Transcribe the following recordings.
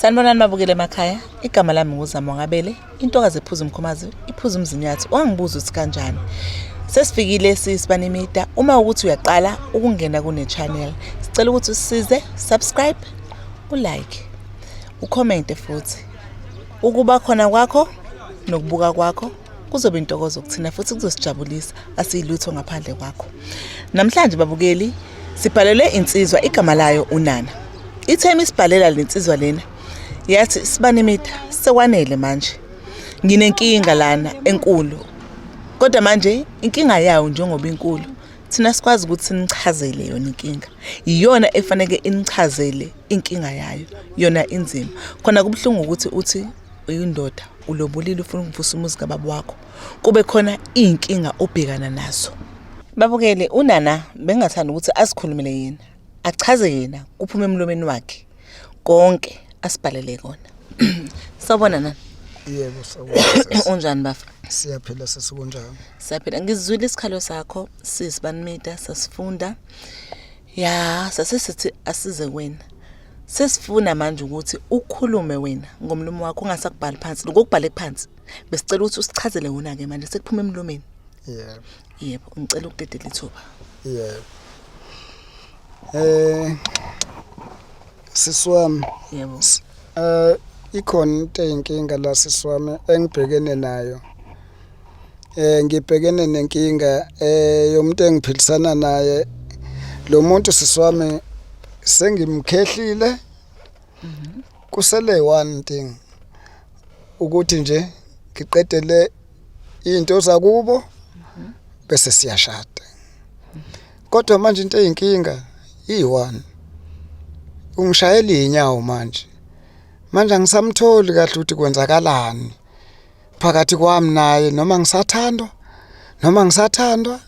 Sanibonani babukele emakhaya, igama lami nguZamo Ngabele, intokazi ephuza umkhomazi, iphuza umzinyathi. Wangibuza ukuthi kanjani. Sesifikile sisibanimida, uma ukuthi uyaqala ukungena kune channel, sicela ukuthi usisize, subscribe, ulike, ucommente futhi. Ukuba khona kwakho nokubuka kwakho kuzoba intokozo kuthina futhi kuzosijabulisa, asiyilutho ngaphandle kwakho. Namhlanje babukeli sibhalelwe insizwa igama layo uNana. Ithe isibhalela lensizwa lena yathi sibanimida sekwanele manje. Nginenkinga lana enkulu. Kodwa manje inkinga yawo njengoba inkulu thina sikwazi ukuthi sinichazele yona inkinga. Iyona efaneke inichazele inkinga yayo. Yona inzima. Khona kubuhlungu ukuthi uthi uyindoda ulobolile ufuna ukuvusa umuzi kababa wakho. Kube khona iy'nkinga obhekana nazo. Babukele uNana bengathanda ukuthi azikhulumele yena, achaze yena kuphume emlomeni wakhe konke asibhalele kona. Sawubona Nana. Yebo, sawubona sisi. Unjani bafa? Siyaphila sisi, kunjani? Siyaphila. Ngizwile isikhalo sakho sisi Banimida sasifunda. Ya, sase sithi asize wena. Sesifuna manje ukuthi ukhulume wena ngomlomo wakho ungasakubhali phansi. Lokho okubhale phansi besicela ukuthi usichazele wona ke manje sekuphuma emlomeni. Yebo. Yebo, ngicela ukudedela ithuba. Yebo. Sisi wami, Yebo. Ikhona into eyinkinga la sisi wami engibhekene nayo. Ngibhekene nenkinga yomuntu engiphilisana naye. Lo muntu sisi wami sengimkhehlile. Kusele one thing ukuthi nje ngiqedele into zakubo bese siyashada. Kodwa manje into eyinkinga iyi-one ungishayela iy'nyawo manje. Manje angisamtholi kahle ukuthi kwenzakalani phakathi kwami naye noma ngisathandwa noma ngisathandwa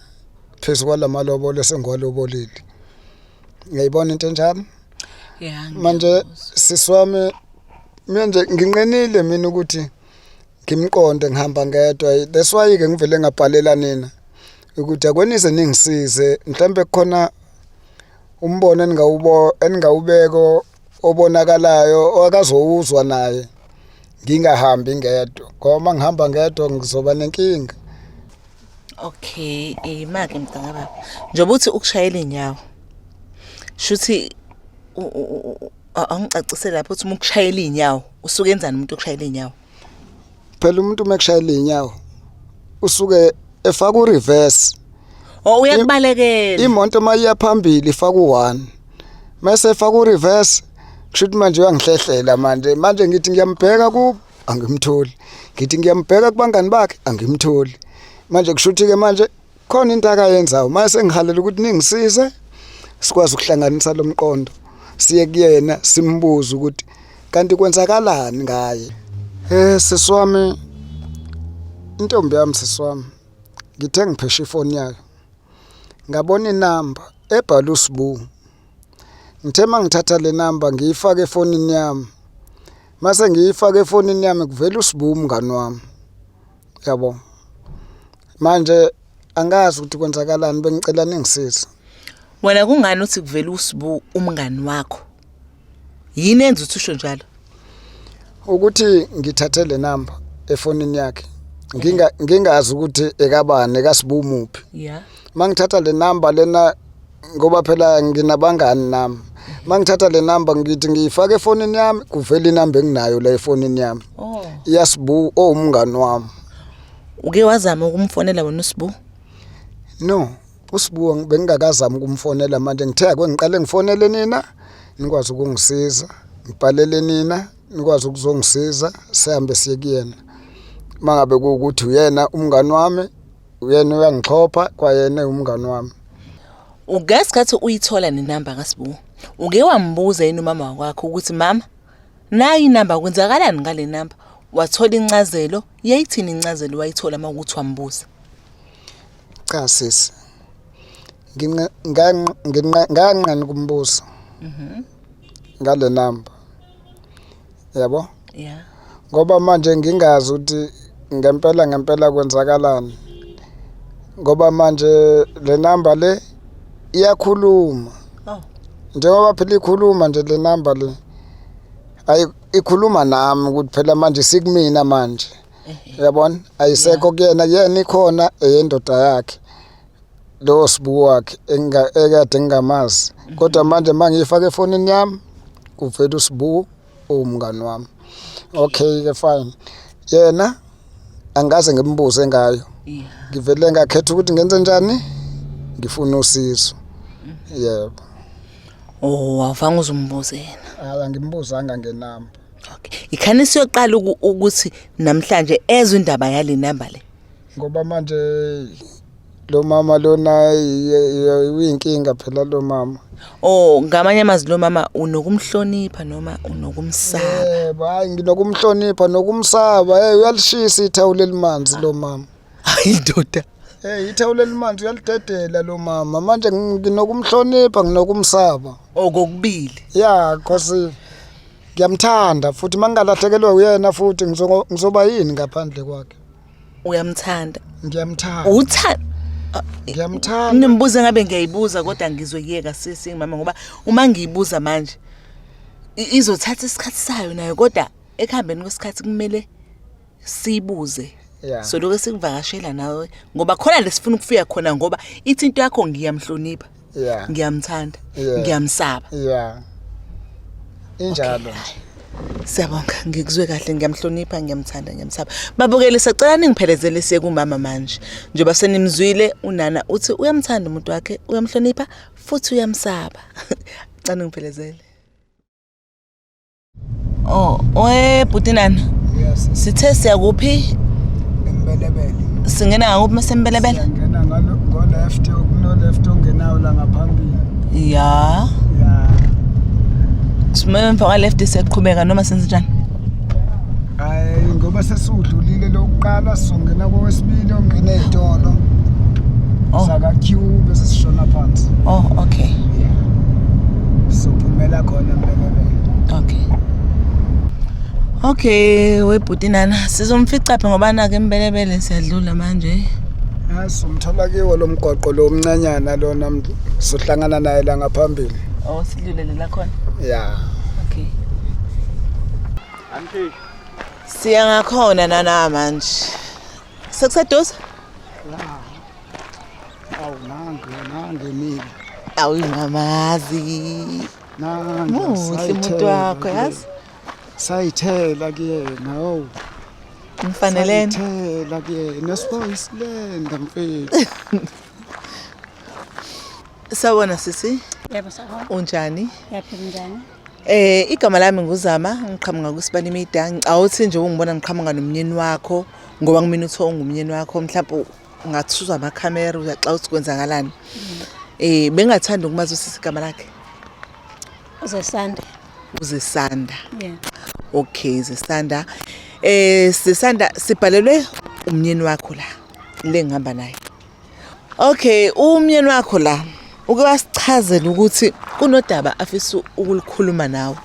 phezu kwalamalobolo esengiwalobolile. Uyayibona into enjalo? Ya. Manje sisi wami manje nginqenile mina ukuthi ngimqonde ngihamba ngedwa. That's why ke ngivele ngabhalela nina ukuthi akwenize ningisize mhlambe kukhona umbono eningawubo eningawubeko obonakalayo akazowuzwa naye ngingahambi ngedwa ngoba uma ngihamba ngedwa ngizoba nenkinga. Okay, imake mntaka baba. Njengoba uthi ukushayela inyawo. Shuthi angicacisele lapho uthi uma ukushayela inyawo usuke enzani umuntu okushayela inyawo? Phela umuntu uma ekushayela inyawo usuke efaka ureverse. Oh, uyakubalekela. Imoto uma iya phambili ifaka u1. Mase efaka ureverse kusho ukuthi manje uyangihlehlela manje. Manje ngithi ngiyambheka ku angimtholi. Ngithi ngiyambheka kubangani bakhe angimtholi. Manje kusho ukuthi ke manje khona into akayenzayo. Mase ngihalela ukuthi ningisize sikwazi ukuhlanganisa lo mqondo. Siye kuyena simbuze ukuthi kanti kwenzakalani ngaye. Sisi wami, intombi yami sisi wami ngithe ngiphesha ifoni yayo ngabona inamba ebhala uSibu. Ngithe uma ngithatha le namba ngiyifake efonini yami, mase ngiyifaka efonini yami kuvela uSibu umngani wami, yabo. Manje angazi ukuthi kwenzakalani, bengicela ningisize. Wena kungani uthi kuvela uSibu umngani wakho? Yini enza ukuthi usho njalo? Ukuthi ngithathe le namba efonini yakhe ngingazi ukuthi ekabani ekaSibu muphi. Yeah. Mangithatha le namba lena ngoba phela nginabangani nami. Mangithatha le namba ngithi ngiyifaka efonini yami kuvela inamba enginayo la efonini yami. Oh. IyaSibu owumngani wami. Uke wazama ukumfonela wena uSibu? No, uSibu bengingakazami ukumfonela manje ngithe ake ngiqale ngifonele nina nikwazi ukungisiza, ngibhalele nina nikwazi ukuzongisiza sihambe siye kuyena. Mangabe kuwukuthi uyena umngani wami, uyena uyangixhopha kwayena umngani wami. Ngesikhathi uyithola nenamba kaSibu, uke wambuza yini umama wakho ukuthi mama nayi inamba kwenzakalani ngale namba? Wathola incazelo, yayithini incazelo wayithola uma ukuthi wambuza? Cha sisi. Nganqena ukumbuza. Ngale namba. Yabo? Yeah. Ngoba manje ngingazi ukuthi ngempela ngempela kwenzakalani. Ngoba manje le namba le iyakhuluma. Oh. Njengoba phela ikhuluma nje le namba le. Ayi, ikhuluma nami ukuthi phela manje sikumina manje, uyabona, ayisekho kuyena, yena ikhona eyendoda yakhe lo sibu wakhe ekade ngingamazi, kodwa manje mangiyifaka efonini yami kuvela uSibu uwumngani wami. Okay ke, fine, yena angikaze ngimbuze ngayo. Ngivele ngakhetha ukuthi ngenze njani, ngifuna usizo, yebo. Oh, awufange uzumbuze yena? Hayi, angimbuzanga ngenamba. Okay, ikhani siyoqala ukuthi namhlanje ezwe indaba yale namba le. Ngoba manje lo mama lona uyinkinga phela lo mama. Oh, ngamanye amazwi lo mama unokumhlonipha noma unokumsaba? Yebo, hayi, nginokumhlonipha nokumsaba. Hey, uyalishisa ithawula elimanzi lo mama. Hayi ndoda. Hey, ithawula elimanzi uyalidedela lo mama. Manje nginokumhlonipha, nginokumsaba. Okokubili. Ya, cause ngiyamthanda futhi, mangingalahlekelwa uyena futhi ngizoba yini ngaphandle kwakhe? Uyamthanda? Ngiyamthanda. Uthanda? Ngiyamthanda. Nimbuze ngabe ngiyayibuza, kodwa ngizoyiyeka sisi mama, ngoba uma ngiyibuza manje izothatha isikhathi sayo nayo, kodwa ekuhambeni kwesikhathi kumele siyibuze. So lokho sikuvakashela nawe ngoba khona lesifuna ukufika khona, ngoba ithi into yakho ngiyamhlonipha, ngiyamthanda, ngiyamsaba. Ya, injalo nje. Siyabonga, ngikuzwe kahle, ngiyamhlonipha, ngiyamthanda, ngiyamsaba. Babukeli, sacela ningiphelezele siye kumama manje. Njengoba senimzwile unana uthi uyamthanda umuntu wakhe, uyamhlonipha futhi uyamsaba. Cela ningiphelezele. Oh, we bhuti nana. Yes. Sithe siyakuphi? Embelebele. Singena ngakuphi masembelebele? Siyangena ngalo ngo left, kuno left ongenayo la ngaphambili. Ya. Ya. Simeme emva kwa left, siyaqhubeka noma senze njani? Hayi, ngoba sesudlulile lokuqala, sizongena kowesibili ongena ezitolo. Oh. Saka Q, bese sishona phansi. Oh, okay. Yeah. Sophumela khona Mbelebele. Okay. Okay, webhuti nana, sizomfica phi ngoba nake embelebele siyadlula manje. Ha, somthola kiwo lo mgwaqo lo omncanyana lona, sohlangana naye la ngaphambili. Oh, sidlulele la khona. Ya. Okay. Siya ngakhona nana manje. Sekuseduze? Awu, nangu nangu emile. Awungamazi. Nangu. Muhle umuntu wakho, yazi. Sayithela kuyena, oh. Ngifanelene. Sayithela kuyena, siboyisilenda mfethu. Sawubona sisi, Yebo, sawubona. Unjani? Ngiyaphila, njani? Igama lami nguZama, ngiqhamuka kusibani Media. Ngicawuthi nje ungibona ngiqhamuka nomnyeni wakho, ngoba kumina uthi ungumnyeni wakho, mhlawumbe ungathuzwa amakhamera uyaxa uthi kwenzakalani. Bengathanda ukumazi usisi igama lakhe. Uzesanda. Uzesanda. Yeah. Okay, Zesanda. Zesanda, sibhalelwe umnyeni wakho la. Le ngihamba naye. Okay, umnyeni wakho la uke wasichazela ukuthi kunodaba afisa ukulikhuluma nawe.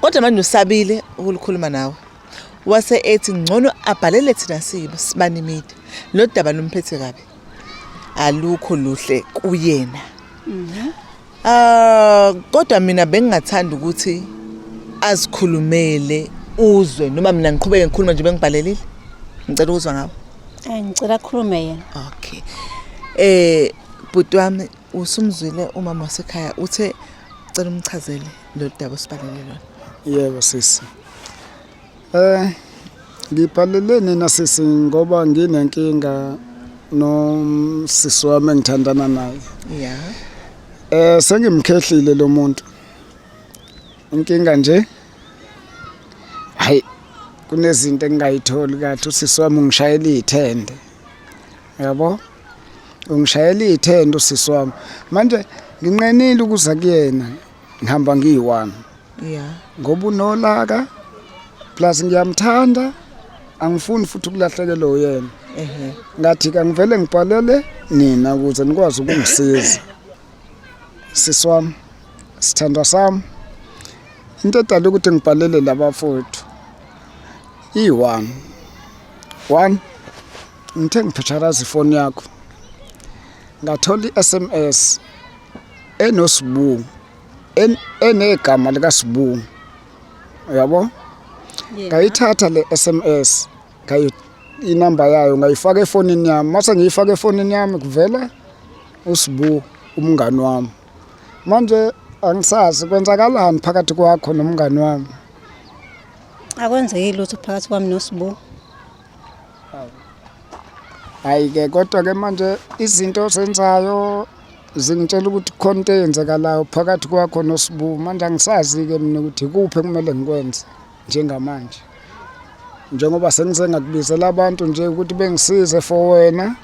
Kodwa manje usabile ukulikhuluma nawe. Wase ethi ngcono abhalele thina sibani media. Lo daba lumphethe kabi. Alukho luhle kuyena. Ah, kodwa mina bengingathanda ukuthi azikhulumele uzwe, noma mina ngiqhubeke ngikhuluma nje bengibhalelile. Ngicela ukuzwa ngawe. Eh, ngicela akhulume yena. Okay. Bhuti wami, usumzwile umama wasekhaya, uthe cela umchazele lo daba osibhalele lona. Yebo sisi. Ngibhalele nina sisi ngoba nginenkinga nomsisi wami engithandana naye. Sengimkhehlile lo muntu. Inkinga nje, hayi, kunezinto engingayitholi kahle, usisi wami ungishayela ithende. Yabo? Ungishayela ithende usisi wami. Manje nginqenile ukuza kuyena, ngihamba ngiyi-one. Ngoba unolaka, plus ngiyamthanda, angifuni futhi ukulahlekelwa uyena. Ngathi kangivele ngibhalele nina ukuze nikwazi ukungisiza. Sisi wami, sithandwa sami, into edala ukuthi ngibhalele labafowethu iyi-one. One, ngithe ngiphetsharaza ifoni yakho, ngathola i-SMS enoSibu, enegama likaSibu. Uyabo? Ngayithatha le SMS ngayi inamba yayo ngayifaka efonini yami. Mase ngiyifaka efonini yami kuvela uSibu umngani wami. Manje angisazi kwenzakalani phakathi kwakho nomngani wami. Akwenzeki lutho phakathi kwami noSibu. Hayi ke kodwa ke manje izinto ozenzayo zingitshela ukuthi khona into eyenzekalayo phakathi kwakho noSibu. Manje angisazi-ke mina ukuthi ikuphi ekumele ngikwenze njengamanje. Njengoba sengize ngakubizela abantu nje ukuthi bengisize for wena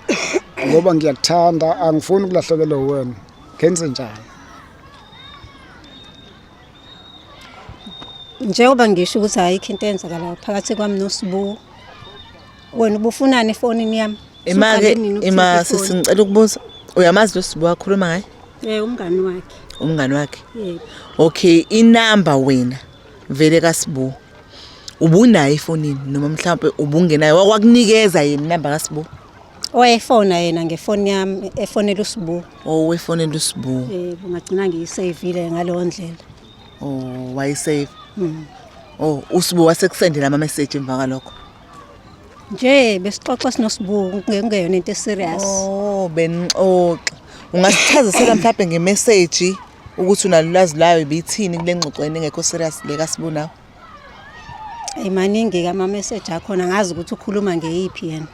ngoba ngiyakuthanda angifuni ukulahlekelwa uwena. Ngenze njani? Njengoba ngisho ukuthi ayikho into eyenzakalayo phakathi kwami noSibu. Wena ubufunani efonini yami? Ima-ke Usuqale nini ukuthinta ima ifoni? sisi ngicela ukubuza uyamazi lo Sibu akhuluma ngaye? Eh umngani wakhe. Umngani wakhe. Yebo. Okay, inamba wena vele kaSibu. Ubunayo efonini noma mhlawumbe ubungenayo wakwakunikeza yena inamba kaSibu? Wayefona yena ngefoni yami efonela uSibu. Oh, wefonela uSibu. Yebo ngagcina ngiyisavile ngaleyo ndlela. Oh, wayisave. Oh, uSibu wasekusendela ama message emva kwalokho. Nje besixoxa sinoSibu kungeyona into eserious. Oh, benixoxa. Ungasichazisela mhlawumbe ngemessage ukuthi unalo ulwazi lwayo ibithini kule ngxoxo yeni engekho serious le kaSibu nawe? Hey maningi ke ama message akhona ngazi ukuthi ukhuluma ngeyiphi yena.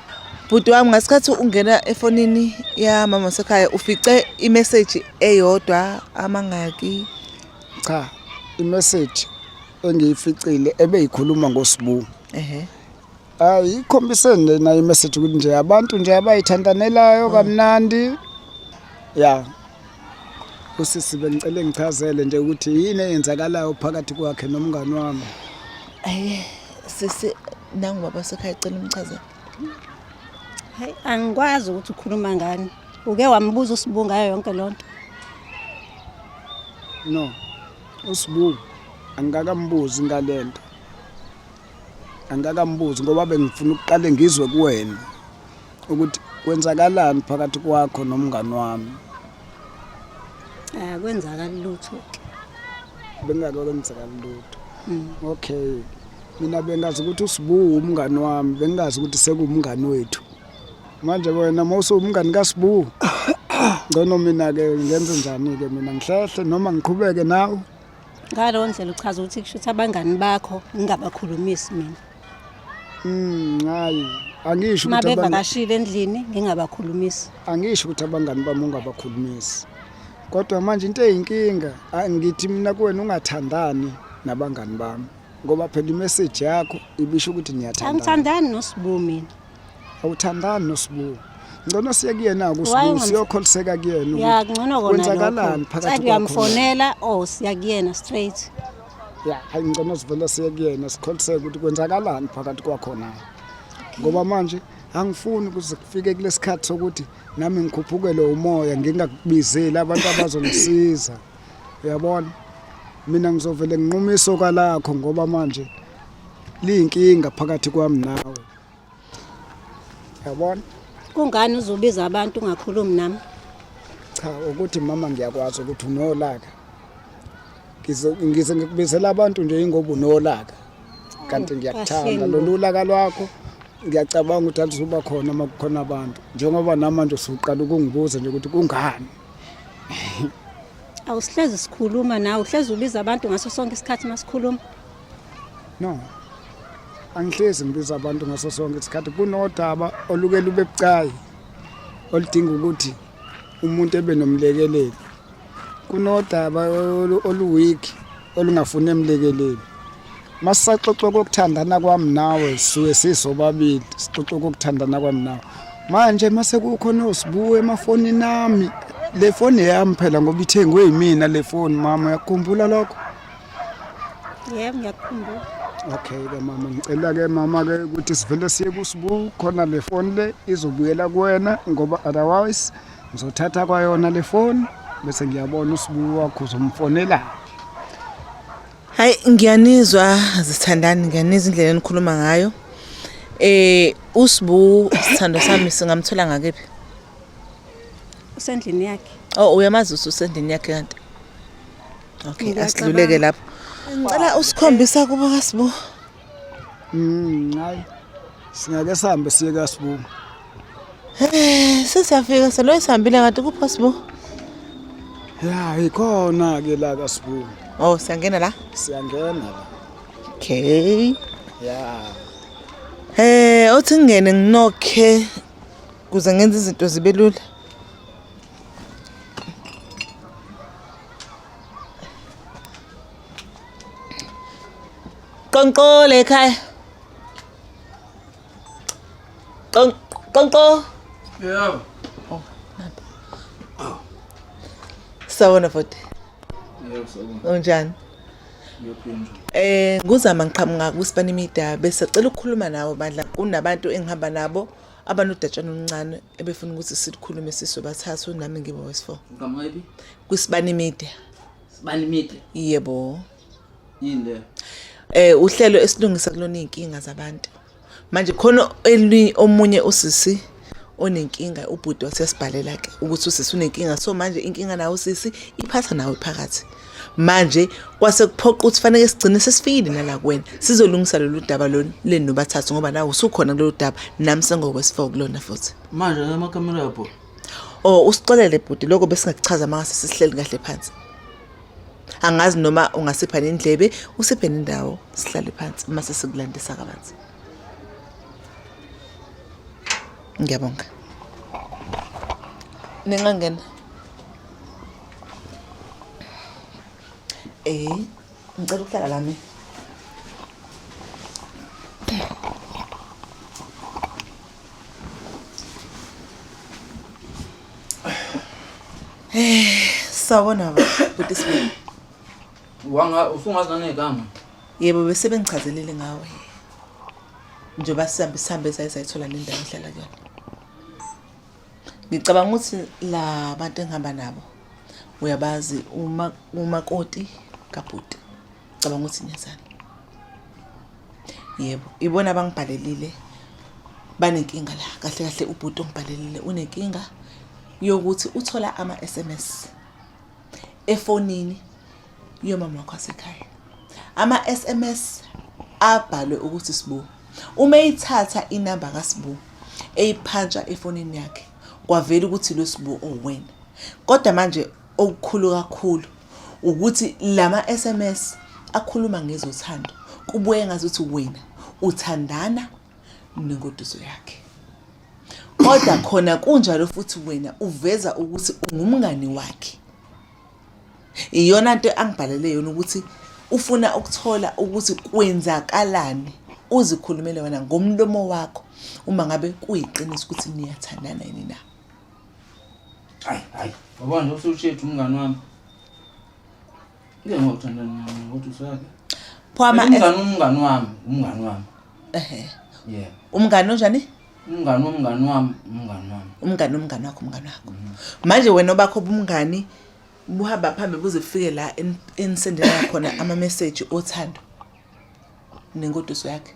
Bhuti wami ngasikhathi ungena efonini ya mama wasekhaya ufice imessage eyodwa amangaki Cha, imessage engiyificile ebeyikhuluma ngoSibu. ehe Hayi ikhombise nje nayo imessage ukuthi nje abantu nje abayithandanelayo kamnandi. Ya. Usisi bengicela ngichazele nje ukuthi yini eyenzakalayo phakathi kwakhe nomngani wami. Ayi sisi nangu baba wasekhaya cela umchazele. Hayi angikwazi ukuthi ukhuluma ngani. Uke wambuza uSibu ngayo yonke lonto. No. USibu angikakambuzi ngalento. Angikakambuzi ngoba bengifuna ukuqale ngizwe kuwena ukuthi kwenzakalani phakathi kwakho nomngani wami. Akwenzakali lutho ke. Bengingakwenzakali lutho. Okay. Mina bengazi ukuthi uSibu umngani wami, bengazi ukuthi sekuwumngani wethu. Manje wena mawusuwumngani kaSibu. Ngcono mina ke ngenze njani ke mina ngihlehle noma ngiqhubeke nawe? Ngaleyo ndlela uchaza ukuthi kusho ukuthi abangani bakho ngingabakhulumisi mina. Hayi, angisho Uma ukuthi abangani bevakashile endlini ngingabakhulumisi. angisho ukuthi abangani bami ungabakhulumisi. Kodwa manje into eyinkinga angithi mina kuwena ungathandani nabangani bami ngoba phela imessage yakho ibisho ukuthi niyathandana. Angithandani noSibu mina. Awuthandani noSibu. Ngcono siye kuyena Why kuSibu siyokholiseka kuyena Ya ukuthi ngcono kona kwenzakalani lokho. phakathi Sathi kwakho. uyamfonela or siya kuyena straight. Ya, hayi ngcono sivele siye kuyena sikholiseke ukuthi kwenzakalani phakathi kwakho naye. Ngoba manje angifuni ukuze kufike kulesikhathi sokuthi nami ngikhuphukele umoya ngingakubizeli abantu abazongisiza. Uyabona? Mina ngizovele nginqume isoka lakho ngoba manje liyinkinga phakathi kwami nawe. Yabona? Kungani uzobiza abantu ungakhulumi nami? Cha, ukuthi mama ngiyakwazi ukuthi unolaka. Ngize ngize ngikubizela abantu nje ingoba unolaka. Kanti ngiyakuthanda kahleni lolu laka lwakho. Ngiyacabanga ukuthi alizuba khona uma kukhona abantu. Njengoba namanje usuqala ukungibuza nje ukuthi kungani. Awusihlezi sikhuluma nawe, uhlezi ubiza abantu ngaso sonke isikhathi masikhuluma. No. Angihlezi ngibiza abantu ngaso sonke isikhathi kunodaba oluke lube bucayi oludinga ukuthi umuntu ebe nomlekeleli. Kunodaba oluweak olungafuni emlekeleli. Masisaxoxa kokuthandana kwami nawe suke sisobabili sixoxe kokuthandana kwami nawe. Manje mase kukhona osibuwe emafonini nami le foni yami phela ngoba ithengwe yimina le foni mama uyakukhumbula lokho? Yebo ngiyakukhumbula. Okay ke mama ngicela ke mama ke ukuthi sivele siye kuSibu khona le foni le izobuyela kuwena ngoba otherwise ngizothatha kwayona le foni bese ngiyabona uSibu wakho uzomfonela. Hayi ngiyanizwa zithandani ngiyanizwa indlela enikhuluma ngayo. USibu sithando sami singamthola ngakephi? Usendlini yakhe. Oh uyamazi ususendlini yakhe kanti. Okay, Ngiyacabanga. asidluleke lapho. Ngicela usikhombisa kubo kaSibu. Hayi. Singake sihambe siye kaSibu. Eh, sesiyafika selo sihambile kanti kupho Sibu. Ya, ikhona ke la kaSibu. Oh, siyangena la? Siyangena la. Okay. Ya. Eh, othi ngingene nginokhe kuze ngenze izinto zibe lula. Qonqole ekhaya. Qonqo. Yebo. Oh, napa. Sawona futhi. Yebo, sawubona. Unjani? Ngiyaphila nje. Eh nguzama ngiqhamuka kwisibani media bese cela ukukhuluma nawe bandla kunabantu engihamba nabo abanodatshana oluncane ebefuna ukuthi sikhulume sisobathathu nami ngibe wesi4 Uqhamuka yiphi? kwisibani media. Sibani media. Yebo. Yini leyo? Eh uhlelo esilungisa kulona izinkinga zabantu. Manje khona eli omunye usisi onenkinga ubhuti wasesibhalela ke ukuthi usisi unenkinga so manje inkinga nawo usisi iphatha nawe phakathi. Manje kwase kuphoqa ukuthi fanele sigcine sesifikile nala kuwena sizolungisa lolu daba lolu leni nobathathu ngoba nawe usukhona kulolu daba nami sengokwesi-4 kulona futhi. Manje amakhamera yapho. Oh usixolele bhuti lokho besingakuchaza mangase sisihleli kahle phansi. Angazi noma ungasipha nendlebe usiphe nendawo sihlale phansi uma sesikulandisa kabanzi. Ngiyabonga. Ningangena. Eh, ngicela ukuhlala la mina. Eh, sawubona baba, bhuti Sibu. Wanga usungazi nanegama. Yebo bese bengichazelile ngawe. Njengoba sihambe sihambe saye sayithola nendawo ehlala kuyona. Ngicabanga ukuthi la bantu engihamba nabo uyabazi uma umakoti kabhuti. Ngicabanga ukuthi niyazana. Yebo, ibona abangibhalelile banenkinga la. Kahle kahle ubhuti ongibhalelile unenkinga yokuthi uthola ama-SMS efonini yomama wakho wasekhaya. Ama-SMS abhalwe ukuthi Sbu. Uma eyithatha inamba kaSbu eyiphantsha efonini yakhe kwavela ukuthi lo Sbu owena. Kodwa manje okukhulu kakhulu ukuthi lama SMS akhuluma ngezothando kubuye ngazuthi wena uthandana nengoduso yakhe. Kodwa khona kunjalo futhi wena uveza ukuthi ungumngani wakhe. Iyona nto angibhalele yona ukuthi ufuna ukuthola ukuthi kwenzakalani uzikhulumele wena ngomlomo wakho uma ngabe kuyiqiniso ukuthi niyathandana yini na. Hayi, hayi. Yabona nje usushethu umngani wami. Ngeke ngokuthandana naye kodwa usake. Pho ama Umngani umngani wami, umngani wami. ehe. Yeah. Umngani onjani? Umngani womngani wami, umngani wami. Umngani womngani wakho, umngani wakho. Manje wena obakho ubumngani buhamba phambi buze bufike la enisendela khona ama message othando nengoduso yakhe.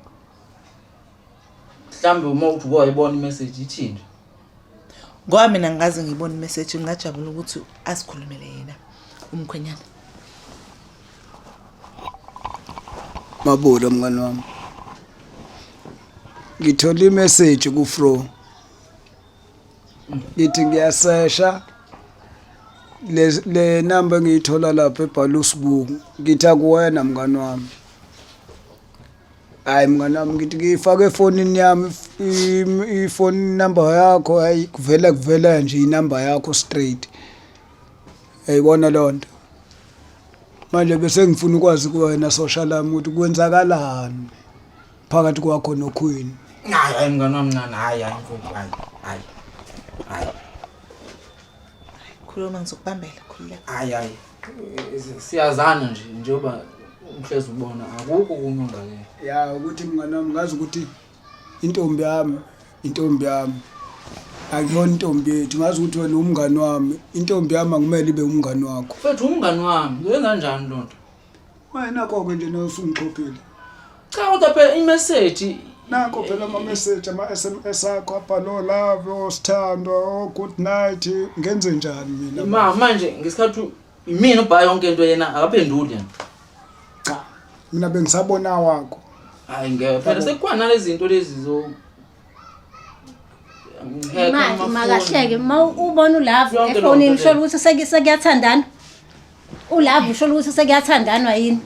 Mhlambe uma uthi ukwayibona imessage ithini nje. Ngoba mina ngikaze ngiyibone imessage ngingajabula ukuthi asikhulumele yena umkhwenyana. Mabulo mngani wami. Ngithola imessage ku Fro. Ngithi ngiyasesha le le number engiyithola lapha ebhala uSibu. Ngithi akuwena mngani wami. Hayi mngani wami ngithi ngiyifake efonini yami ifoni number yakho hayi kuvela kuvela nje inamba yakho straight. Uyayibona leyo nto. Manje bese ngifuna ukwazi kuwena social lami ukuthi kwenzakalani phakathi kwakho noQueen. Hayi hayi mngani wami nani hayi hayi mfowethu hayi hayi. Hayi Khuluma ngizokubambela khululeka. hayi hayi. Siyazana nje njengoba uhlezi ubona akukho okunye ongake. Ya ukuthi mngani wami ngazi ukuthi intombi yami intombi yami akuyona intombi yethu ngazi ukuthi wena umngani wami intombi yami akumele ibe umngani wakho. Mfethu umngani wami uyenza kanjani lonto? Wena nakho-ke nje nawe usungixhophile. Cha kodwa phela imessage Nakho phela ama-message ama-SMS akho abhale o-love osithandwa o-good night ngenze njani mina? Ma manje ngesikhathi imina ubhala yonke into yena akaphenduli yena. Cha. Mina bengisabona wakho. Hayi ngeke phela sekukhona nalezi zinto lezi zo Manje makahleke uma ubona ulove Yonke loo efonini nto usho leyo. ukuthi sekuyathandana. Ulove usho ukuthi sekuyathandanwa yini?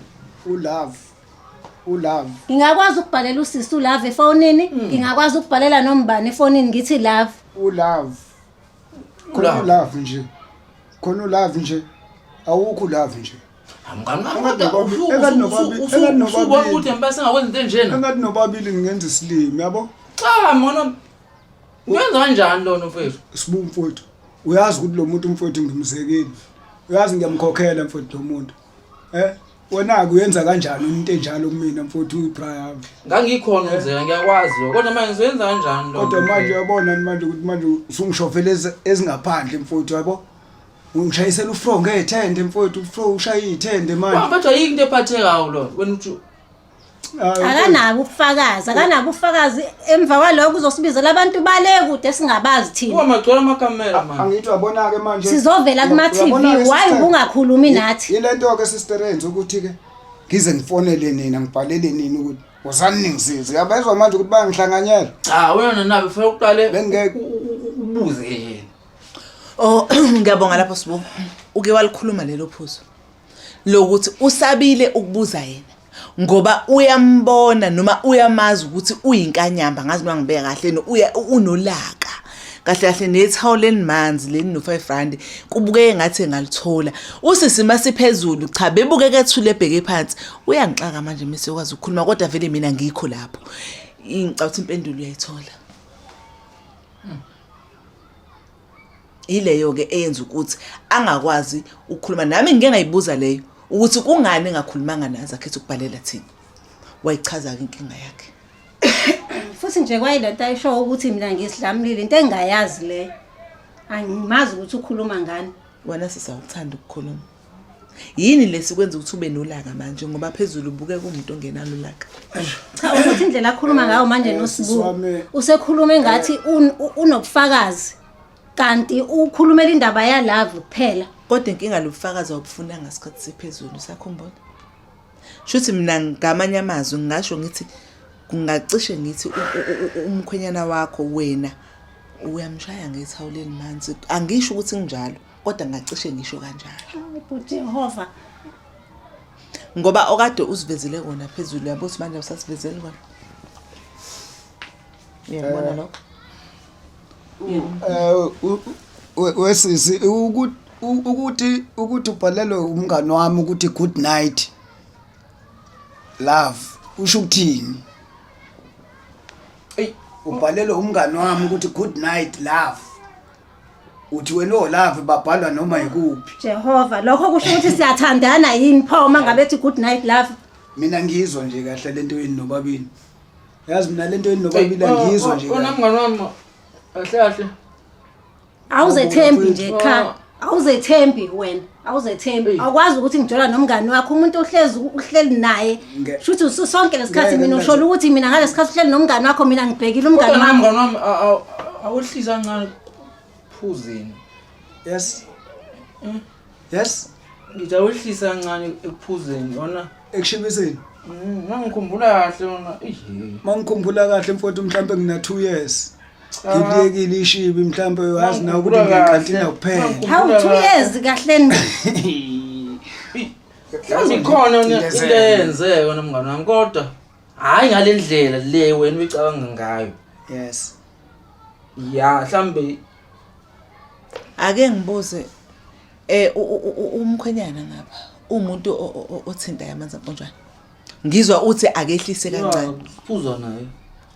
Ulove. Ulove. Ngingakwazi ukubhalela usisi ulove efonini, ngingakwazi ukubhalela nombani efonini ngithi love. Ulove. Khona Ulove. ulove nje. Khona ulove nje. Awukho ulove nje. Mngani wami Engathi kodwa engathi engathi usubona ukuthi ngempela sengakwenza into enjena. Engathi nobabili ngingenza isilimi yabo. Cha mona Uyenza kanjani lona mfethu? Sibu mfowethu. Uyazi ukuthi lo muntu mfowethu ngimzekile. Uyazi ngiyamkhokhela mfowethu lo muntu. Eh? Wena-ke uyenza kanjani into enjalo kumina mfowethu uyiBrian? Ngangikhona umzeka ngiyakwazi lokho. Kodwa manje ngizoyenza kanjani lona? Kodwa manje uyabona manje ukuthi manje usungishofela ezingaphandle mfowethu yabo. Ungishayisela ufro ngethende mfowethu, ufro ushaya ithende manje. Mfethu ayikho into ephathekayo lo. Wena uthi Hayi, Akanabo ubufakazi, akanabo ubufakazi emva kwalokho uzosibizela abantu bale kude singabazi thina. kuwa magcwele amakamera manje. Angithi uyabona-ke manje. Sizovela kuma TV, Uyabona-ke, why sister? ubungakhulumi nathi? Yile nto-ke sister enza ukuthi-ke ngize ngifonele nina ngibhalele nina ukuthi wozani ningisize. Uyabezwa manje ukuthi bayangihlanganyela. Cha wena nabe fanele uqale Bengeke- ubuze yena. Oh ngiyabonga lapho Sibu. Uke walikhuluma lelo phuzu. Lokuthi usabile ukubuza yena ngoba uyambona noma uyamazi ukuthi uyinkanyamba ngazi noma ngibeka kahle no uya unolaka. Kahle kahle nethawula elimanzi leli no 5 rand kubukeke ngathi engalithola. Usisi masiphezulu cha bebukeke ethule ebheke phansi. Uyangixaka manje mase ukwazi ukukhuluma kodwa vele mina ngikho lapho. Ngicabanga ukuthi impendulo uyayithola. Yileyo-ke eyenza ukuthi angakwazi ukukhuluma nami. Ngike ngayibuza leyo ukuthi kungani engakhulumanga nazi akhetha ukubhalela thina. Wayichaza-ke inkinga yakhe. Futhi nje kwayilento ayisho ukuthi mina ngisidlamlile into engingayazi leyo. Angimazi ukuthi ukhuluma ngani. Wena sisi awukuthandi ukukhuluma. Yini lesi kwenza ukuthi ube nolaka manje ngoba phezulu ubukeka umuntu ongenalo ulaka. Cha ukuthi indlela akhuluma ngayo manje sisi noSibu wami, usekhuluma engathi unobufakazi kanti ukhulumela indaba yalove kuphela. Kodwa inkinga lobufakazi awubufuna ngasikhathi siphezulu usakhumbula. Shuthi mina ngamanye amazwi ngingasho ngithi kungacishe ngithi umkhwenyana wakho wena uyamshaya ngethawula elimanzi. Angisho ukuthi kunjalo kodwa ngacishe ngisho kanjalo. Hayi Jehova. Ngoba okade usivezele kona phezulu yabo ukuthi manje awusasivezeli kona. Uyakubona lokho? Wesisi ukuthi ubhalelwe umngani wami ukuthi good night love usho ukuthini? Eyi Ubhalelwe umngani wami ukuthi good night love. Uthi wena olove babhalwa noma yikuphi. Jehova lokho kusho ukuthi siyathandana yini pho uma ngabe ethi good night love. Mina ngizwa nje kahle lento yini nobabili. Yazi mina lento yini nobabili angiyizwa nje. Wena kahle. mngani wami kahle kahle. Awuzethembi nje cha. Awuzethembi wena. Awuzethembi. Awukwazi ukuthi ngijola nomngani wakho umuntu ohlezi uhleli naye. Shuthi ususonke lesikhathi Ngeke mina ushola ukuthi mina ngalesikhathi uhleli nomngani wakho mina ngibhekile umngani Kodwa nami wami. mngani wami awuhlisa kancane phuzeni. Yes. Yes. Ngithi awuhlisa kancane ekuphuzeni yona. Ekushibiseni. Ngangikhumbula kahle yona. Ihe. Mangikhumbula kahle mfowethu mhlambe ngina 2 years. Cha. Ngiliyekile ishibi mhlambe uyazi nawe ukuthi Ngangikhumbula ngiyankantina kahle. kuphela. Hawu 2 years kahleni. Mhlawumbe ikhona yona into eyenzeka wena mngani wami kodwa hhayi ngale ndlela le wena uyicabanga ngayo. Yes. Ya mhlawumbe Ake ngibuze umkhwenyana ngapha umuntu othintayo amanzi amponjwana. Ngizwa uthi akehlise kancane. Phuzwa naye.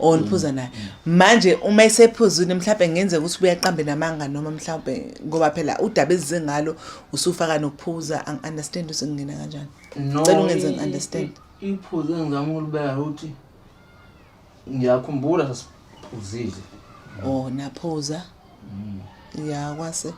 Oh niphuza naye. Manje uma esephuzile mhlawumbe ngenzeka ukuthi uyaqambe namanga noma mhlawumbe ngoba phela udaba ezize ngalo usufaka nokuphuza angi understand ukuthi ngingena kanjani. No. Cela ungenze ngi-understand. Iphuzu engizama ukulibeka ukuthi ngiyakhumbula sasiphuzile. Oh naphuza. Ya kwase.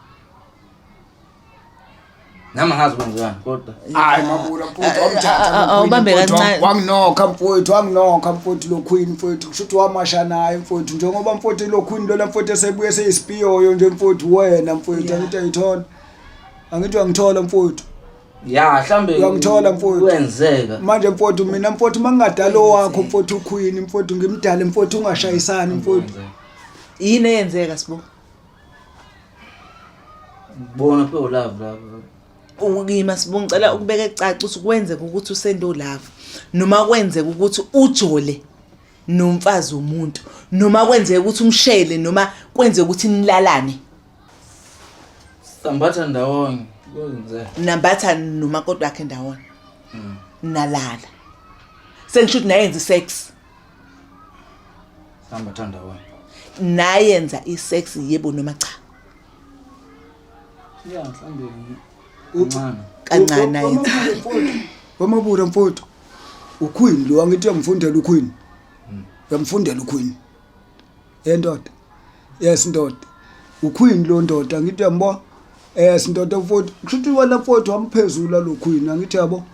Nami angazi kwenzekani kodwa. Hayi mabula mfowethu wamthatha Ah, ah, lo awubambe queen, mfowethu, kancane. wanginokha mfowethu wanginokha mfowethu lo queen mfowethu kusho ukuthi wamasha naye mfowethu njengoba mfowethu lo queen lona mfowethu esebuye seyisipiyoyo nje mfowethu wena mfowethu Yeah. angithi ayithola angithi uyangithola mfowethu. Ya, mhlambe Uyangithola, mfowethu? Kwenzeka. Manje mfowethu, mina mfowethu, mangingadala owakho mfowethu uQueen mfowethu, ngimdale mfowethu, ungashayisani mfowethu. Yini eyenzeka, Sibu? Bona phela love lapho. Ukima, Sibu, ngicela ukubeka ecaca ukuthi kwenzeka ukuthi usende ulove noma kwenzeka ukuthi ujole nomfazi womuntu noma kwenzeka ukuthi umshele noma kwenzeka ukuthi nilalane. Sambatha ndawonye. Kwenzeka. Nambatha nomakoti wakhe ndawonye, nalala, sengisho ukuthi nayenza isex. Sambatha ndawonye. Nayenza isex, yebo noma cha? Ya, mhlambe kancane. Kancane nayenza. Wamabura mfowethu, uQueen lo, angithi uyamfundela uQueen, uyamfundela uQueen yendoda. Yes ndoda, uQueen lo ndoda, angithi uyambona. Yes ndoda, mfowethu, kusho wena mfowethu wamphezula lo Queen, angithi yabo,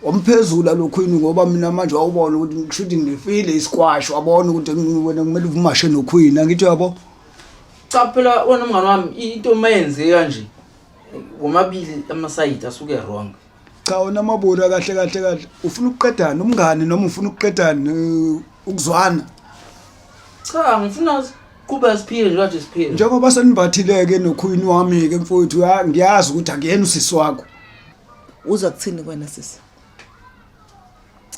wamphezula lo Queen, ngoba mina manje wawubona ukuthi kusho ukuthi ngifile isquash, wabona ukuthi wena kumele uvumashe no Queen, angithi yabo. Cha phela wena mngani wami, into mayenzeka nje womabili amasayidi asuke wrong. Cha wena Mabura, kahle kahle kahle ufuna ukuqedana umngani noma ufuna ukuqedana ukuzwana? Cha, ngifuna siqhubeke siphile nje kade siphile. Njengoba senimbathile-ke noQueen wami-ke mfowethu, ngiyazi ukuthi akuyena usisi wakho. Uzwa kuthini kwena, sisi?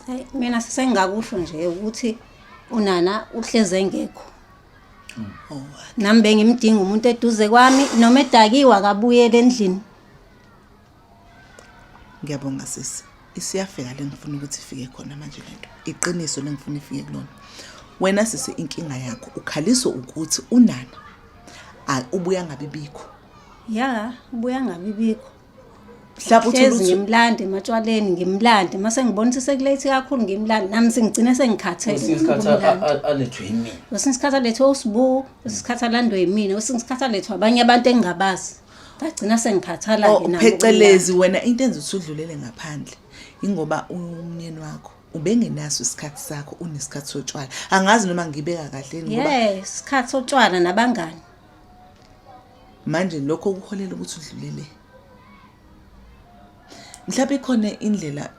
Hayi, mina sisengingakusho nje ukuthi unana uhleze engekho. Nami bengimdinga umuntu eduze kwami, noma edakiwe akabuyele endlini. Ngiyabonga sisi, isiyafika le ngifuna ukuthi ifike khona manje lento, iqiniso lengifuna ifike kulona. Wena sisi, inkinga yakho ukhaliswa ukuthi unana ubuya ngabe bikho. Ya, ubuya ngabe bikho. Mhlawumbe uthole Hlezi ukuthi ngimlande ematshwaleni, ngimlande mase ngibona ukuthi sekulate kakhulu, ngimlande nami sengigcine sengikhathele. Kwesinye isikhathi ukumlanda. alethwe yimina. Kwesinye isikhathi alethwe uSibu, kwesinye isikhathi alandwe yimina, kwesinye isikhathi alethwe abanye abantu engingabazi. Ngagcina sengikhathala-ke Oh, nami phecelezi wena into enza ukuthi udlulele ngaphandle ingoba umnyeni wakho ubengenaso isikhathi sakho, unesikhathi sotshwala. Angazi noma ngibeka kahle yini, ngoba Yes, isikhathi sotshwala nabangani. Manje lokho kuholela ukuthi udlulele. Mhlawumbe ikhona indlela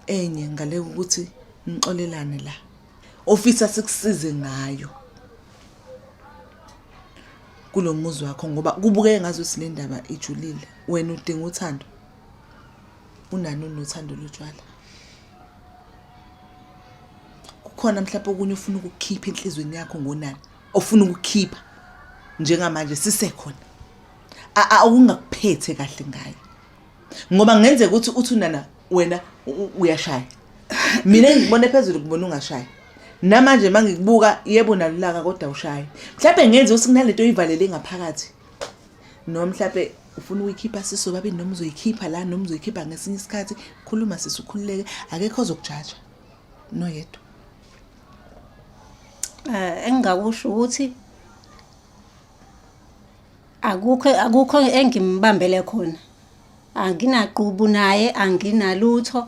enye ngale ukuthi nixolelane la ofisa sikusize ngayo kulo muzi wakho, ngoba kubukeka ngazuthi le ndaba ijulile. Wena udinga uthando, unani unothando lotshwala. Kukhona mhlawumbe okunye ofuna ukukhipha enhliziyweni yakho ngonani, ofuna ukukhipha njengamanje sisekhona, awungakuphethe kahle ngayo, ngoba kungenzeka ukuthi uthi unana wena uyashaya, mina ngikubone phezulu, kubona ungashaya. Namanje uma ngikubuka, yebo nalulaka, kodwa ushaye. Mhlawumbe ngenze ukuthi kunalento oyivalele ngaphakathi, noma mhlawumbe ufuna ukuyikhipha sisobabili, noma uzoyikhipha la, noma uzoyikhipha ngesinye isikhathi. Khuluma sisi, ukhululeke, akekho ozokujaja noyedwa. Engingakusho ukuthi akukho engimbambele khona. Anginagqubu naye, anginalutho.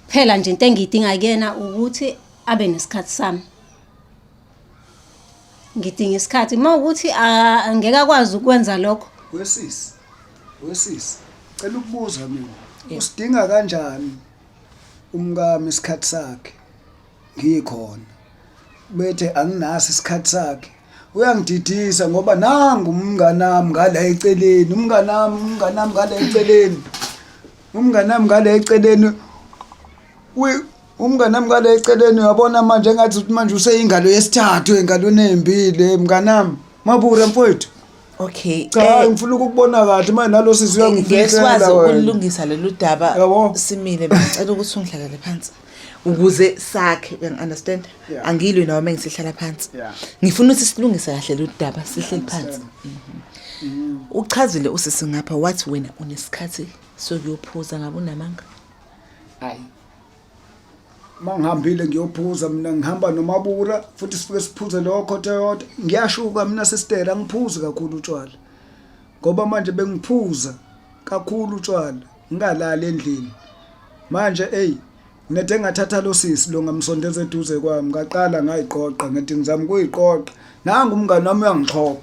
Kuphela nje into engiyidinga kuyena ukuthi abe nesikhathi sami. Ngidinga isikhathi. Uma ukuthi angeke akwazi ukwenza lokho. Wesisi, wesisi, cela ukubuza mina. Usidinga kanjani umkami isikhathi sakhe ngikhona? Bethe anginaso isikhathi sakhe. Uyangididisa ngoba nangu umnganami ngala eceleni, umnganami, umnganami ngala eceleni. Umnganami ngala eceleni. Umnganami ngala eceleni, uyabona manje engathi ukuthi manje useyingalo yesithathu engalweni ezimbili, mnganami. Mabura mfowethu. Okay. Cha, ngifuna ukukubona kahle manje, nalo sisi Ngeke uyangifihlela sikwazi wena. ukulungisa lolu daba Yabo. simile. Bengicela ukuthi ungihlalele phansi ukuze sakhe, uyangi-understand? Angilwi nawe uma ngisihlala phansi. Ngifuna ukuthi silungise kahle lolu daba sihleli phansi. Uchazile usisi ngapha, wathi wena unesikhathi sokuyophuza, ngabe unamanga? Hayi. Mangihambile ngiyophuza mina, ngihamba noMabura futhi sifike siphuze lokho Toyota. Ngiyashuka mina sister, angiphuzi kakhulu utshwala. Ngoba manje bengiphuza kakhulu utshwala, ngingalali endlini. Manje ey, ngethe ngathatha lo sisi lo, ngamsondeza eduze kwami, ngaqala ngayiqoqa, ngithi ngizama ukuyiqoqa. Nangu umngani wami uyangixhopha.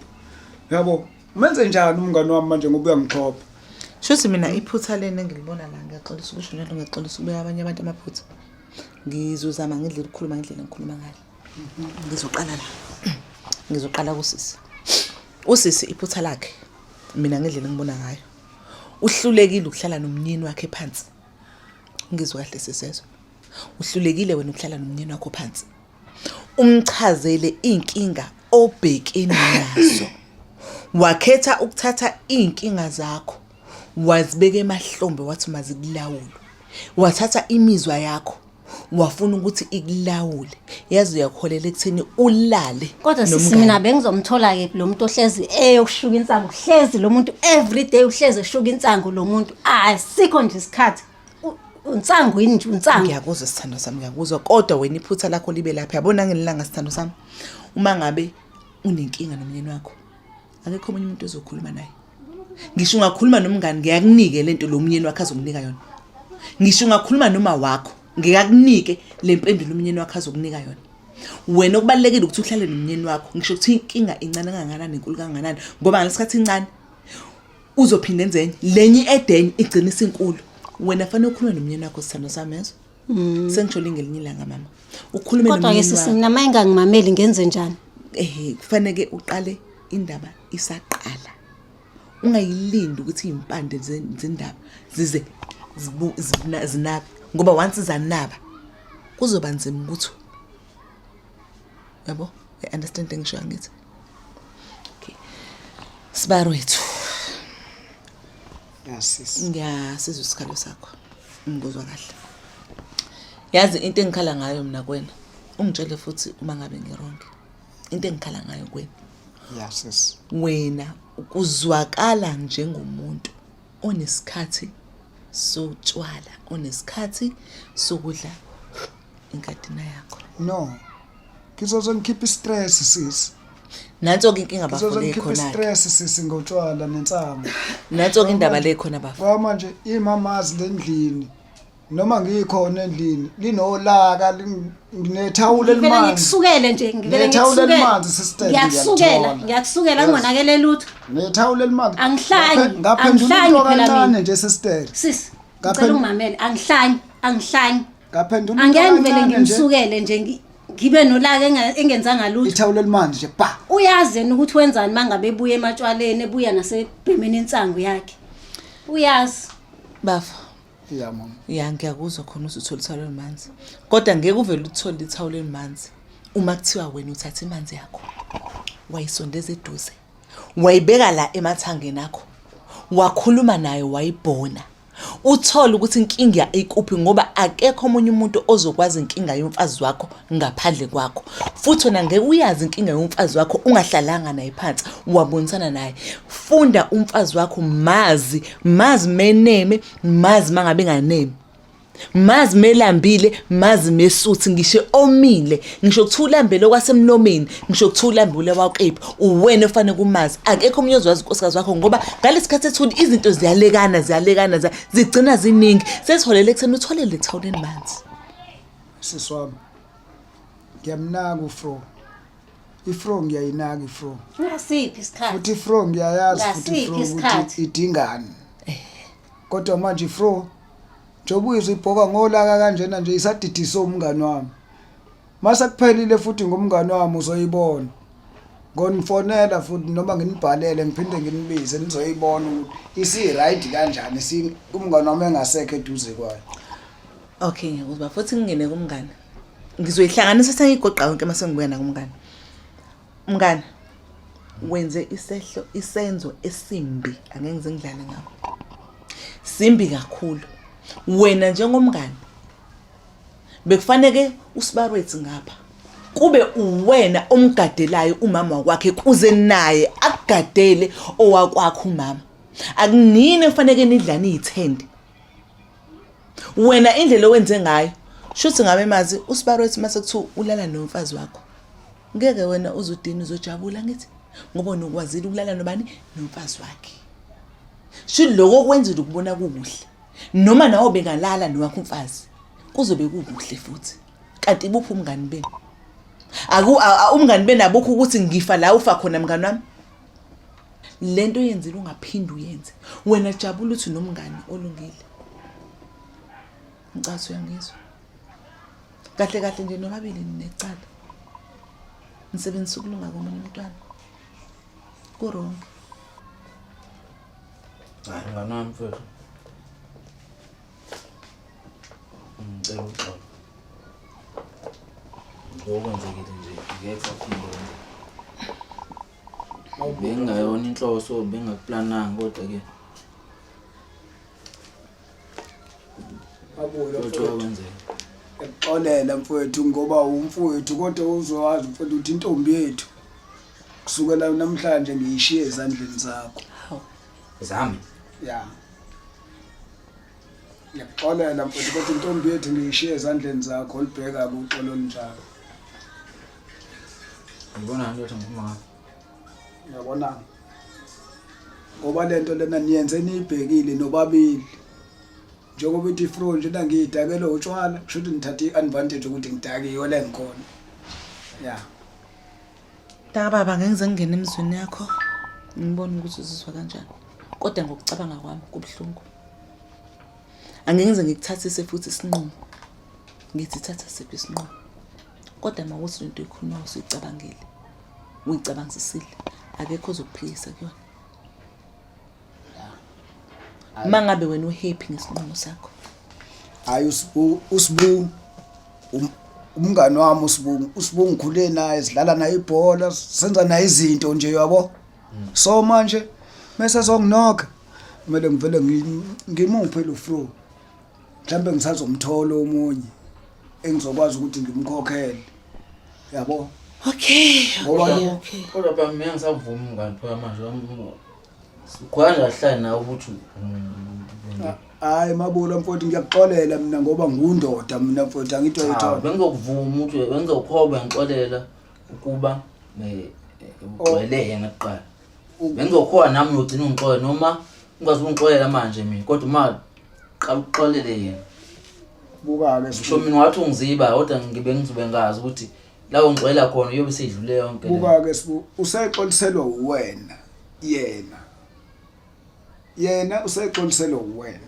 Yabo, umenze njani umngani wami manje ngoba uyangixhopha? Shuthi mina iphutha lena engilibona la ngiyaxolisa ukusho njalo ngiyaxolisa ukubeka abanye abantu amaphutha. Ngizozama ngendlela ukukhuluma ngendlela engikhuluma ngayo. Ngizoqala la. Ngizoqala kusisi. Usisi iphutha lakhe mina ngendlela engibona ngayo. Uhlulekile ukuhlala nomnyeni wakhe phansi. Ngizwe kahle sisezwe. Uhlulekile wena ukuhlala nomnyeni wakho phansi. Umchazele inkinga obhekene nazo. Wakhetha ukuthatha inkinga zakho wazibeka emahlombe wathi mazikulawule. Wathatha imizwa yakho wafuna ukuthi ikulawule. Yazi uyakholela ekutheni ulale. Kodwa sisi nomngani. mina bengizomthola ke lo muntu ohlezi eyokushuka insangu uhlezi lo muntu every day uhlezi eshuka insangu lo muntu asikho nje isikhathi Unsangu yini nje unsangu? Ngiyakuzwa sithando sami ngiyakuzwa kodwa wena iphutha lakho libe lapha yabona ngelilanga sithando sami uma ngabe unenkinga nomyeni wakho akekho omunye umuntu ozokhuluma naye ngisho ungakhuluma nomngani ngiyakunike lento lo myeni wakho azokunika yona ngisho ungakhuluma noma wakho ngikakunike le mpendulo umyeni wakho azokunika yona wena okubalulekile ukuthi uhlale nomyeni wakho ngisho ukuthi inkinga incane kangakanani enkulu kangakanani ngoba ngalesikhathi incane uzophinde enzenye lenye edenye igcina isinkulu wena fanele ukhulume nomyeni wakho sithando sami yezo sengisho lingelinye ilanga mama ukhulume Kodwa ke nomyeni sisi wakho mina uma engangimameli ngenze njani? eh kufanele uqale indaba isaqala ungayilindi ukuthi izimpande zendaba zize zinabe ngoba once zanaba kuzoba nzima ukuthi yabo i understand engisho angithi okay sibaro wethu Yes. Ngiyasizwa isikhalo sakho. Ngikuzwa kahle. Yazi into engikhala ngayo mina kuwena. Ungitshele futhi uma ngabe ngironke. Into engikhala ngayo kuwena. Yes sis. Wena kuzwakala njengomuntu onesikhathi sotshwala, onesikhathi sokudla inkadina yakho. No. Ngizoze ngikhiphe istress sis. Nanso-ke inkinga bafo Ngizoze le ngikhiphe khona-ke. istress sisi ngotshwala nensangu. Nanso-ke indaba le khona bafo. Ngoba manje imamazi lendlini noma ngikhona endlini linolaka nginethawula Ngivele elimanzi. ngikusukele nje ngivele Nethawula ngikusukele. elimanzi, sister, Ngiyakusukela, ngiyalithola. ngiyakusukela Yes. ngingonakele lutho. Nethawula elimanzi. Angihlanyi, Ngaphendula angihlanyi into phela kancane mina. nje sister. Sisi, Ngaphen- ngicela ungimamele, angihlanyi, angihlanyi. Ngaphendula into Angeke ngivele kancane nje. ngimsukele nje ngibe nolaka engenzanga lutho. Ithawula elimanzi nje ba. Uyazi yena ukuthi wenzani mangabe ebuya ematshwaleni, ebuya nasebhemeni insangu yakhe. Uyazi. Bafo. Ya mama. Ya ngiyakuzwa khona uzuthola ithawula elimanzi. Kodwa ngeke uvele uthole ithawula elimanzi uma kuthiwa wena uthatha imanzi yakho wayisondeza eduze. Wayibeka la emathangeni akho. Wakhuluma naye wayibhona. Uthole ukuthi inkinga ikuphi ngoba akekho omunye umuntu ozokwazi inkinga yomfazi wakho ngaphandle kwakho. Futhi wena ngeke uyazi inkinga yomfazi wakho ungahlalanga naye phansi wabonisana naye. Funda umfazi wakho mazi, mazi meneme, mazi mangabe enganemi. Mazi melambile, mazi mesuthi ngisho omile, ngisho kuthiwa ulambele okwasemlomeni, ngisho kuthiwa ulambile wakephi, uwena ofanele kumazi. Akekho omunye ozowazi unkosikazi wakho ngoba ngalesi sikhathi ethuli izinto ziyalekana, ziyalekana, zigcina ziningi. Sesiholele ekutheni uthole le thawula elimanzi. Sisi wami. Ngiyamnaka uFro. IFro ngiyayinaka iFro. Ngasiphi isikhathi? Futhi iFro ngiyayazi futhi Ngasiphi iFro ukuthi isikhathi? idingani. Kodwa manje iFro njengoba uyizwa ibhoka ngolaka kanjena nje isadidise umngani wami. Mase kuphelile futhi ngomngani wami uzoyibona. Ngonifonela futhi noma nginibhalele ngiphinde nginibize nizoyibona ukuthi isi-right kanjani si umngani wami engasekho eduze kwayo. Okay ngiyakuzwa futhi ngingene kumngani. Ngizoyihlanganisa sengiyigoqa yonke mase ngibuya nakumngani. Mngani wenze isehlo isenzo esimbi angeke ngize ngidlale ngakho. Simbi kakhulu. Wena njengomngani bekufaneke usibarwethu ngapha kube uwena omgadelayo umama wakwakhe kuze naye akugadele owakwakho umama. Akunini kufaneke nidlane izithende. Wena indlela owenze ngayo shuthi ngabe mazi usibarwethu mase kuthiwa ulala nomfazi wakho. Ngeke wena uzudini uzojabula ngithi ngoba wena ukwazile ukulala nobani nomfazi wakhe. Shuthi lokho okwenzile ukubona kukuhle. Noma nawe bengalala nowakho umfazi kuzobe kukuhle futhi. Kanti buphi umngani benu? Aku umngani benu abukho ukuthi ngifa la ufa khona mngani wami. Lento oyenzile ungaphinde uyenze. Wena jabula uthi nomngani olungile. Ngicathu uyangizwa. Kahle kahle nje nobabili ninecala. Nisebenzisa ukulunga komunye umntwana. Ku-wrong. Hayi mngani wami mfethu. Ngicela uxolo. Ngokwenzekile nje ngeke kusaphinde kwenzeke. Bengingayona inhloso, bengingakuplananga kodwa ke Mabula kodwa mfowethu. kwenzeka. Ngikuxolela mfowethu ngoba umfowethu kodwa uzowazi mfowethu ukuthi intombi yethu kusukela namhlanje ngiyishiye ezandleni zakho. Hawu. Zami. Ya. Ngiyakuxolela mfowethu kodwa intombi yethu ngiyishiye ezandleni zakho olubheka uxolo olunjalo. Ngibona nje ukuthi ngiphuma ngapha. Uyabona? Ngoba lento lena niyenze niyibhekile nobabili. Njengoba ithi fro nje la ngiyidakele utshwala, kusho ukuthi nithathe i-advantage ukuthi ngidakiwe la ngikhona. Ya. Mntakababa ngeke ngize ngingene emizweni yakho ngibone ukuthi uzizwa kanjani. Kodwa ngokucabanga kwami kubuhlungu. Angeke ngize ngikuthathise futhi isinqumo. Ngithi thatha siphi isinqumo. Kodwa uma kuthi lento oyikhulumayo usuyicabangile, uyicabangisisile, akekho ozokuphikisa kuyona. Uma ngabe wena uhappy ngesinqumo sakho. Hayi uSbu uSbu umngani wami uSbu uSbu ngikhule naye sidlala naye ibhola senza naye izinto nje yabo. So manje mase songinoka kumele ngivele ngimuphe lo fro. Mhlambe ngisazomthola omunye engizokwazi ukuthi ngimkhokhele. Yabo? Okay. Ngoba lo Kodwa phela mina ngisavuma mngani phela manje khona nje ahlale nawe ukuthi hayi Mabula mfowethu ngiyakuxolela mina ngoba ngundoda mina mfowethu angithi Cha, uyayithola. bengizokuvuma ukuthi bengizokhoba ngixolela ukuba ugxwele yena kuqala. Bengizokhoba nami uyogcina ungixolela noma ungikwazi ukungixolela manje mina kodwa uma qala ukuxolele yena. Buka-ke Ngisho mina wathi ungiziba kodwa ngibe ngizobe ngazi ukuthi la ungixolela khona uyobe seyidlule yonke le. Buka-ke Sibu usexoliselwa uwena yena. Yena usexoliselwa uwena.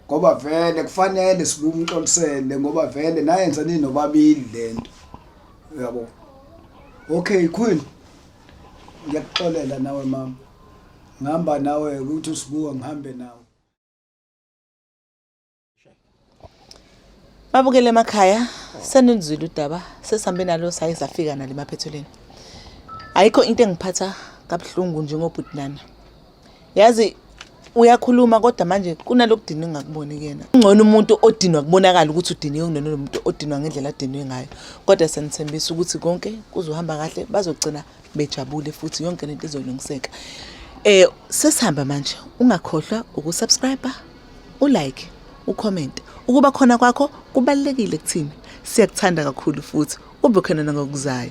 Ngoba vele kufanele sibumxolisele ngoba vele nayenza ninobabili lento. Uyabo? Okay Queen. Ngiyakuxolela nawe mama. Ngihamba nawe ukuthi usibuka ngihambe nawe. Babukele emakhaya senizwile udaba sesihambe nalo saye safika nalo emaphethelweni. Ayikho into engiphatha kabuhlungu njengobhuti Nana. Yazi uyakhuluma kodwa manje kunalokudinwa engingakuboni kuyena. Ngcono umuntu odinwa kubonakala ukuthi udiniwe kuneno muntu odinwa ngendlela adinwe ngayo. Kodwa siyanithembisa ukuthi konke kuzohamba kahle bazogcina bejabule futhi yonke lento izolungiseka. Sesihamba manje ungakhohlwa ukusubscribe, ulike, ucomment. Ukuba khona kwakho kubalulekile kuthina. Siyakuthanda kakhulu futhi ube khona nangokuzayo.